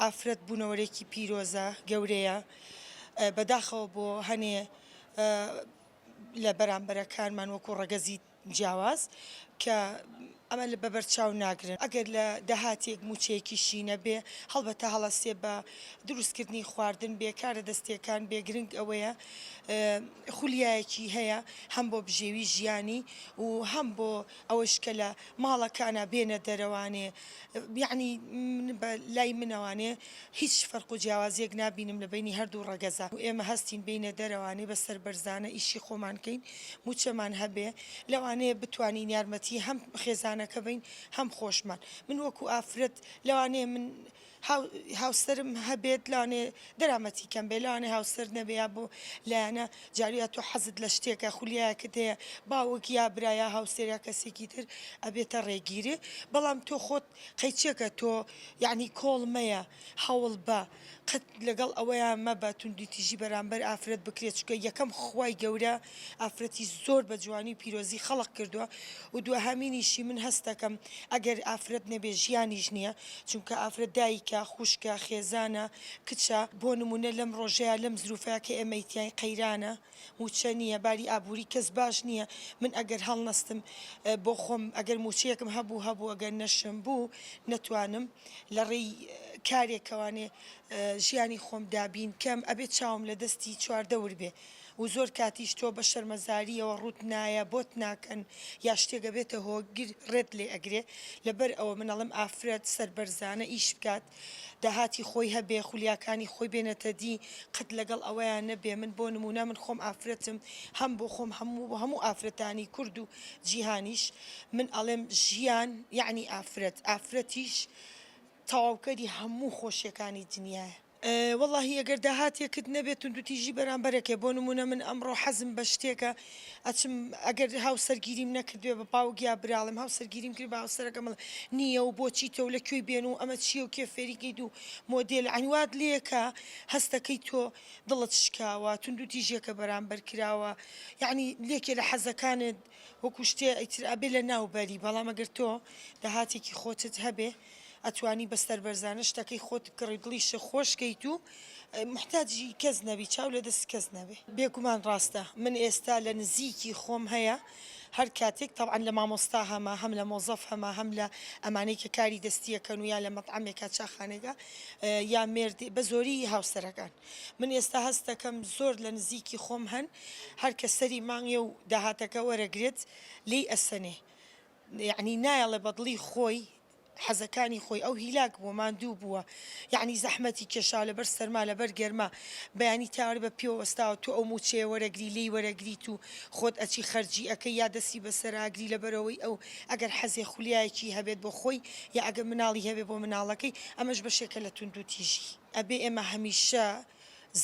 ئافرەت بوونەوەرێکی پیرۆزە، گەورەیە، بەداخەوە بۆ هەنێ لە بەرامبەرەکانمان وەکو ڕەگەزی جیاواز کە ئەمە لە بەبەرچاو ناگرن ئەگەر لە داهاتێک موچەیەکیشی نەبێ هەڵبەتە هەڵەسێ بە دروستکردنی خواردن بێ کارە دەستیەکان بێ گرنگ ئەوەیە خولیایەکی هەیە هەم بۆ بژێوی ژیانی و هەم بۆ ئەوەش کە لە ماڵەکانا بێنە دەرەوانێ یەعنی من بە لای منەوانێ هیچ فەرق و جیاوازیەک نابینم لە بەینی هەردوو ڕەگەزا و ئێمە هەستین بێینە دەرەوانێ بە سەربەرزانە ئیشی خۆمان کەین موچەمان هەبێ لەوانەیە بتوانین یارمەتی هەم خێزانەکە بەین هەم خۆشمان من وەکو ئافرەت لەوانەیە من هاوسەرم هەبێت لەوانەیە دەرامەتی کەم بێ لەوانەیە هاوسەر نەبێ یا بۆ لایەنە جاریا تۆ حەزت لە شتێکە خولیایەکت هەیە باوک یا برا یا هاوسەر یا کەسێکی تر ئەبێتە ڕێگیرێ بەڵام تۆ خۆت قەیچێکە تۆ یەعنی کۆڵ مەیە هەوڵ بە قەت لەگەڵ ئەوەیا مەبە توندوتیژی بەرامبەر ئافرەت بکرێت چونکە یەکەم خوای گەورە ئافرەتی زۆر بە جوانی و پیرۆزی خەڵق کردووە و دوهەمینیشی من هەستەکەم ئەگەر ئافرەت نەبێ ژیانیش نییە چونکە ئافرەت دایکە خوشکە خێزانە کچە بۆ نمونە لەم ڕۆژەیا لەم زروفەیا کە ئێمەی تیاین قەیرانە موچە نییە باری ئابوری کەس باش نییە من ئەگەر هەڵنەستم بۆ خۆم ئەگەر موچەیەکم هەبوو هەبوو ئەگەر نەشم بوو نەتوانم لە ڕێی کارێکەوانێ ژیانی خۆم دابین کەم ئەبێ چاوم لە دەستی چواردەور بێ و زۆر کاتیش تۆ بە شەرمەزاریەوە ڕووت نایە بۆت ناکەن یا شتێک ئەبێتە هۆگر ڕێت لێ ئەگرێ لەبەر ئەوە من ئەڵێم ئافرەت سەربەرزانە ئیش بکات داهاتی خۆی هەبێ خولیاکانی خۆی بێنێتە دی قەت لەگەڵ ئەوەیا نەبێ من بۆ نمونە من خۆم ئافرەتم هەم بۆ خۆم هەم بۆ هەموو ئافرەتانی کورد و جیهانیش من ئەڵێم ژیان یەعنی ئافرەت ئافرەتیش تەواوکەری هەموو خۆشیەکانی دنیایە. وەڵاهی ئەگەر داهاتێکت نەبێت توندوتیژی بەرامبەرەکێ بۆ نمونە من ئەمڕۆ حەزم بە شتێکە ئەچم ئەگەر هاوسەرگیریم نەکردبێ بە باوک یا براڵێم هاوسەرگیریم کرد بە هاوسەرەکەم ئەڵێ نییە و بۆچی تۆ لە کوێی بێن و ئەمە چییە و کێ فێری کەیت و مۆدێل یانی وات لێکە هەستەکەی تۆ دڵت شکاوە توندوتیژیەکە بەرامبەر کراوە یانی لێکێ لە حەزەکانت وەکو شتێ ئیتر ئەبێ لە ناو بەری بەڵام ئەگەر تۆ داهاتێکی خۆتت هەبێ ئەتوانی بە سەربەرزانە شتەکەی خۆت بکڕی دڵیشت خۆش کەیت و موحتاجی کەس نەبی چاو لە دەست کەس نەبێ. بێگومان ڕاستە من ئێستا لە نزیکی خۆم هەیە هەر کاتێک تەبعەن لە مامۆستا هەمە هەم لە مۆزەف هەمە هەم لە ئەمانەی کە کاری دەستی ئەکەن و یا لە مەتعەمێکا چاخانێکا یا مێرد بە زۆری هاوسەرەکان من ئێستا هەست دەکەم زۆر لە نزیکی خۆم هەن هەر کە سەری مانگێ و داهاتەکە وەرەگرێت لێی ئەسەنێ یەعنی نایەڵێ بە دڵی خۆی حەزەکانی خۆی ئەو هیلاک بووە ماندوو بووە یەعنی زەحمەتی کێشاوە لەبەر سەرما لەبەر گەرما بەیانی تاوەر بە پێوە وەستاوە تۆ ئەو موچەیە وەرەگری لێی وەرەگریت و خۆت ئەچی خەرجی ئەکەی یا دەستی بەسەراگری لەبەرئەوەی ئەو ئەگەر حەزێ خولیایەکی هەبێت بۆ خۆی یا ئەگەر مناڵی هەبێ بۆ مناڵەکەی ئەمەش بەشێکە لە توندوتیژی. ئەبێ ئێمە هەمیشە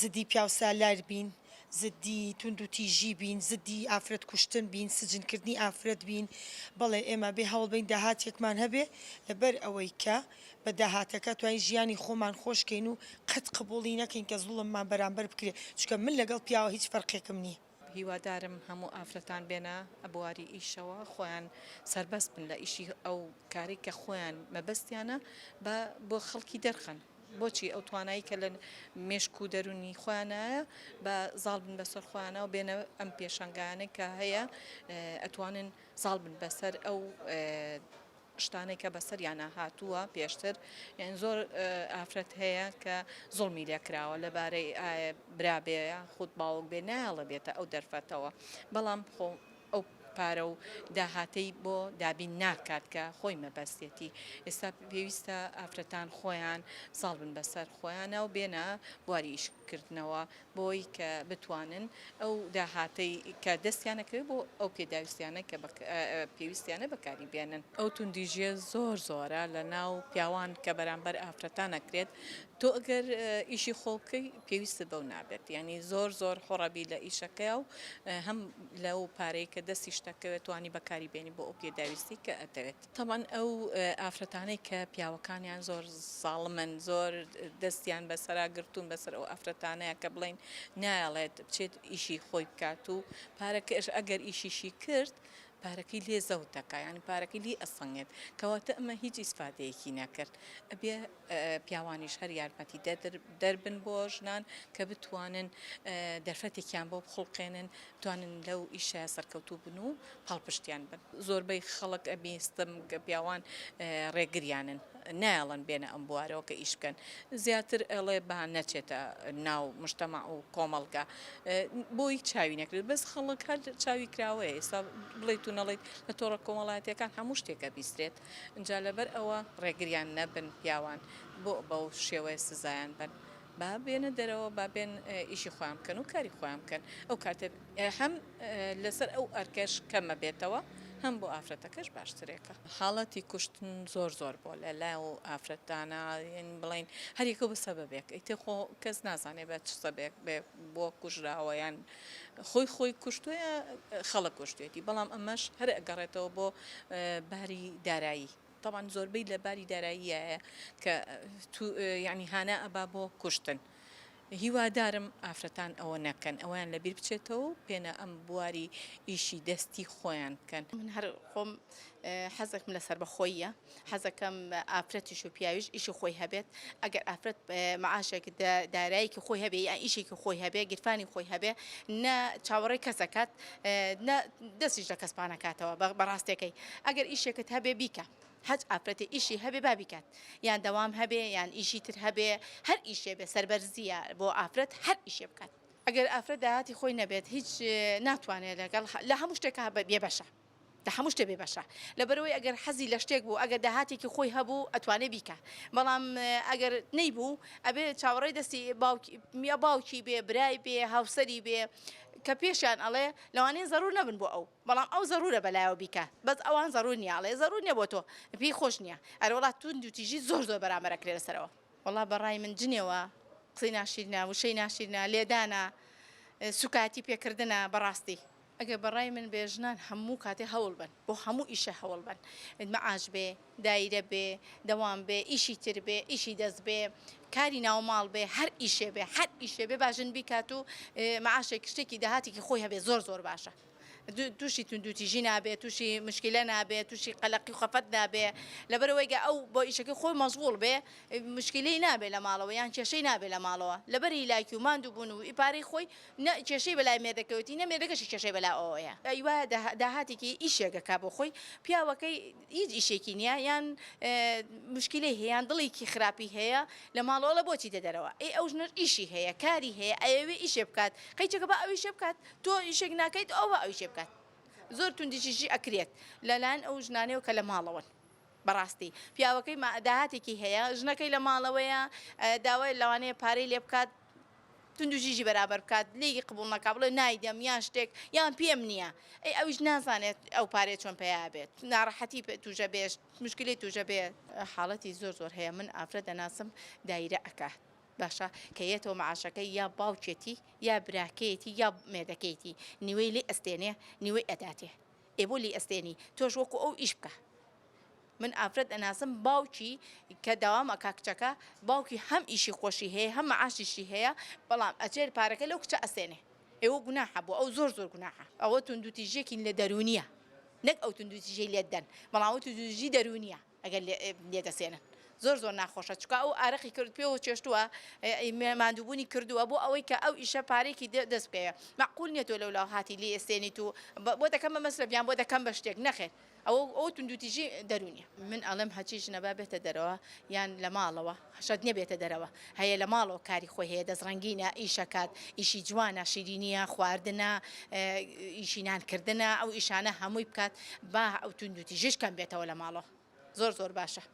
زدی پیاوسالار بین، زدی توندوتیژی بین، زدی ئافرەت کوشتن بین، سجن کردنی ئافرەت بین، بەڵێ ئێمە بێ هەوڵ بەین داهاتێکمان هەبێ لەبەر ئەوەی کە بە داهاتەکە توانین ژیانی خۆمان خۆش کەین و قەت قبوڵی نەکەین کە زوڵممان بەرامبەر بکرێ چونکە من لەگەڵ پیاوە هیچ فەرقێکم نیە. هیوادارم هەموو ئافرەتان بێنە بواری ئیشەوە خۆیان سەربەست بن لە ئیشی ئەو کارەی کە خۆیان مەبەستیانە با بۆ خەڵکی دەرخەن بۆچی ئەو توانایی کە لە مێشک و دەرونی خۆیانایە بە زاڵ بن بەسەر خۆیانە و بێنە ئەم پێشانگایانە کە هەیە ئەتوانن زاڵ بن بەسەر ئەو شتانەی کە بەسەریانا هاتووە پێشتر یان زۆر ئافرەت هەیە کە زوڵمی لێکراوە لەبارەی برا بێ یان خود باوک بێ نایەڵێ بێتە ئەو دەرفەتەوە بەڵام خۆ ئەو پارە و داهاتەی بۆ دابین ناکات کە خۆی مەبەستێتی ئێستا پێویستە ئافرەتان خۆیان زاڵ بن بەسەر خۆیانە و بێنە بواری ئیشکردنەوە بۆی کە بتوانن ئەو داهاتەی کە دەستیان ئەکەوێت بۆ ئەو پێداویستیانە کە پێویستیانە بەکاری بێنن. ئەو توندیژیە زۆر زۆرە لە ناو پیاوان کە بەرامبەر ئافرەتان ئەکرێت، تۆ ئەگەر ئیشی خۆ بکەی پێویستت بەو نابێت یانی زۆر زۆر حوڕەبی لە ئیشەکەیا و هەم لەو پارەی کە دەستیشت ئەکەوێت توانی بەکاری بێنی بۆ ئەو پێداویستی کە ئەتەوێت. تەبعەن ئەو ئافرەتانەی کە پیاوەکانیان زۆر زاڵمن زۆر دەستیان بەسەرا گرتوون بەسەر ئەو ئافرەتانەیە کە بڵێین نایەڵێت بچێت ئیشی خۆی بکات و پارەکەش ئەگەر ئیشیشی کرد. پارەکەی لێ زەوت دەکا یانی پارەکەی لێ ئەسەنگێت کەواتە ئەمە هیچ ئیسفادەیەکی نەکرد ئەبێ پیاوانیش هەر یارمەتی دەر بن بۆ ژنان کە بتوانن دەرفەتێکیان بۆ بخوڵقێنن بتوانن لەو ئیشە سەرکەوتوو بن و پاڵپشتیان بن. زۆربەی خەڵک ئەبیستم کە پیاوان ڕێگریانن نایەڵن بێنە ئەم بوارەوە کە ئیش بکەن زیاتر ئەڵێ با نەچێتە ناو مجتەمەع و کۆمەڵگا بۆی چاوی نەکرێت بەس خەڵک هەر چاوی کراوەیە ئێستا بڵێیت و نەڵێیت لە تۆڕە کۆمەڵایەتیەکان هەموو شتێک ئەبیسترێت ئینجا لەبەر ئەوە ڕێگریان نەبن پیاوان بۆ بەو شێوەیە سزایان بەن با بێنە دەرەوە با بێن ئیشی خۆیان بکەن و کاری خۆیان بکەن ئەو کاتە هەم لەسەر ئەو ئەرکەش کەمە بێتەوە هەم بۆ ئافرەتەکەش باشترێکە. حاڵەتی کوشتن زۆر زۆر بۆ لە لاو ئافرەتانە بڵین هەریەکە بە سەبەبێک ئیتر خۆ کەس نازانێ بە چ سەبێک بێ بۆ کوژراوە یان خۆی خۆی کوشتوە یا خەڵک کوشتێتی بەڵام ئەمەش هەر ئەگەڕێتەوە بۆ باری دارایی تەبعەن زۆربەی لە باری داراییایە کە یانی هانا ئەبا بۆ کوشتن هیوادارم ئافرەتان ئەوە نەکەن ئەوەیان لەبیر بچێتەوە و بێنە ئەم بواری ئیشی دەستی خۆیان بکەن. من هەر خۆم حەزەکم لە سەربەخۆییە حەزەکەم ئافرەتیش و پیاویش ئیشی خۆی هەبێت ئەگەر ئافرەت معاشێک دارایەکی خۆی هەبێ یان ئیشێکی خۆی هەبێ گیرفانی خۆی هەبێ نە چاوەڕێی کەس ئەکات نە دەستیش لە کەس پانەکاتەوە بەڕاستەکەی ئەگەر ئیشێکت هەبێ بیکە هەچ ئافرەتێ ئیشی هەبێ با بیکات یان دەوام هەبێ یان ئیشی تر هەبێ هەر ئیشێ بێ سەربەرزیە بۆ ئافرەت هەر ئیشێ بکات. ئەگەر ئافرەت داهاتی خۆی نەبێت هیچ ناتوانێت لەگەڵ لە هەموو شتێکا بێبەشە لە هەموو شتێ بێبەشە لەبەرئەوەی ئەگەر حەزی لە شتێک بوو ئەگەر داهاتێکی خۆی هەبوو ئەتوانێ بیکا بەڵام ئەگەر نەیبوو ئەبێ چاوەڕێی دەستی باوکی یا باوکی بێ برای بێ هاوسەری بێ کە پێشیان ئەڵێ لەوانەیە زەرور نەبن بۆ ئەو بەڵام ئەو زەرورە بەلایەوە بیکا بەس ئەوان زەرور نیە ئەڵێ زەرور نیە بۆ تۆ پێی خۆش نیە ئەرەوەڵا توند و تیژی زۆر زۆر بەرامبەر ئەکرێ لەسەرەوە. وەڵا بەڕای من جنێوە، قسەی ناشیرنە، وشەی ناشیرنە، لێدانە، سوکایەتی پێکردنە بەڕاستی. ئەگەر بەڕای من بێ ژنان هەموو کاتێ هەوڵ بەن بۆ هەموو ئیشە هەوڵ بەن مەعاش بێ دایرە بێ دەوام بێ ئیشی تر بێ ئیشی دەست بێ کاری ناوماڵ بێ هەر ئیشێ بێ هەر ئیشێ بێ با ژن بیکات و مەعاشێک شتێکی داهاتێکی خۆی هەبێ زۆر زۆر باشە. تووشی توندوتیژی نابێ تووشی مشکلە نابێ تووشی قەلەقی و خەفەت نابێ لەبەرئەوەی گە ئەو بۆ ئیشەکەی خۆی مەشغوڵ بێ مشکلەی نابێ لە ماڵەوە یان کێشەی نابێ لە ماڵەوە لەبەر هیلاکی و ماندوو بوون و پارەی خۆی نە کێشەی بەلای مێردەکەوێتی نە مێردەکەشی کێشەی بەلا ئەوەیە. ئەی وایە داهاتێکی ئیشێک ئەکا بۆ خۆی پیاوەکەی هیچ ئیشێکی نییە یان مشکلەی هەیە یان دڵێکی خراپی هەیە لە ماڵەوە ئەڵێ بۆ چیتە دەرەوە ئەی ئەو ژنەش ئیشی هەیە کاری هەیە ئەیەوێ ئیشێ بکات قەیچەکە با ئەو ئیشە بکات تۆ ئیشێک ناکەیت ئەو با ئەو ئیشێ بکات زۆر توندیشیشی ئەکرێت لەلایەن ئەو ژنانەوە کە لە ماڵەوەن بەڕاستی پیاوەکەی داهاتێکی هەیە ژنەکەی لە ماڵەوەیە داوای لەوانەیە پارەی لێ بکات توندوتیژی بەرابەر بکات لێی قبوڵ نەکا بڵێ نایدەم یان شتێک یان پێم نییە ئەی ئەویش نازانێت ئەو پارەیە چۆن پەیا بێت ناڕەحەتی توژە بێ مشکلەی توژە بێ. حاڵەتی زۆر زۆر هەیە من ئافرەت دەناسم دایرە ئەکا باشە کە یەتەوە معاشەکەی یا باوکێتی یا براکەیەتی یا مێردەکەیەتی نیوەی لێ ئەستێنێ نیوەی ئەداتێ ئێ بۆ لێی ئەستێنی تۆش وەکو ئەو ئیش بکە من ئافرەت ئەناسم باوکی کە داوام ئەکا کچەکە باوکی هەم ئیشی خۆشی هەیە هەم معاشیشی هەیە بەڵام ئەچێت پارەکە لەو کچە ئەسێنێ ئێوە گوناحە بۆ ئەو زۆر زۆر گوناحە ئەوە توندوتیژیەکی لە دەروونیە نەک ئەو توندوتیژەی لێت دەن بەڵام ئەو توندوتیژی دەروونیە ئەگەر لێدەسێنن زۆر زۆر ناخۆشە چکا ئەو ئارەقی کرد پێوە چێشتووە ماندووبوونی کردووە بۆ ئەوەی کە ئەو ئیشە پارێکی دەست بکەوێ مەعقول نییە تۆ لەولاوە هاتی لێ ئەستێنیت و بۆ دەکەم بە مەسرەف یان بۆ دەکەم بە شتێک نەخێر ئەوە ئەوە توندوتیژی دەروونیە. من ئەڵێم هەرچی ژنە با بێتە دەرەوە یان لە ماڵەوە شەرت نیە بێتە دەرەوە هەیە لە ماڵەوە کاری خۆی هەیە دەست ڕەنگینە ئیشەکات ئیشی جوانە شیرینیە خواردنە ئیشی نان کردنە ئەو ئیشانە هەمووی بکات با ئەو توندوتیژیش کەم بێتەوە لە ماڵەوە زۆر زۆر باشە.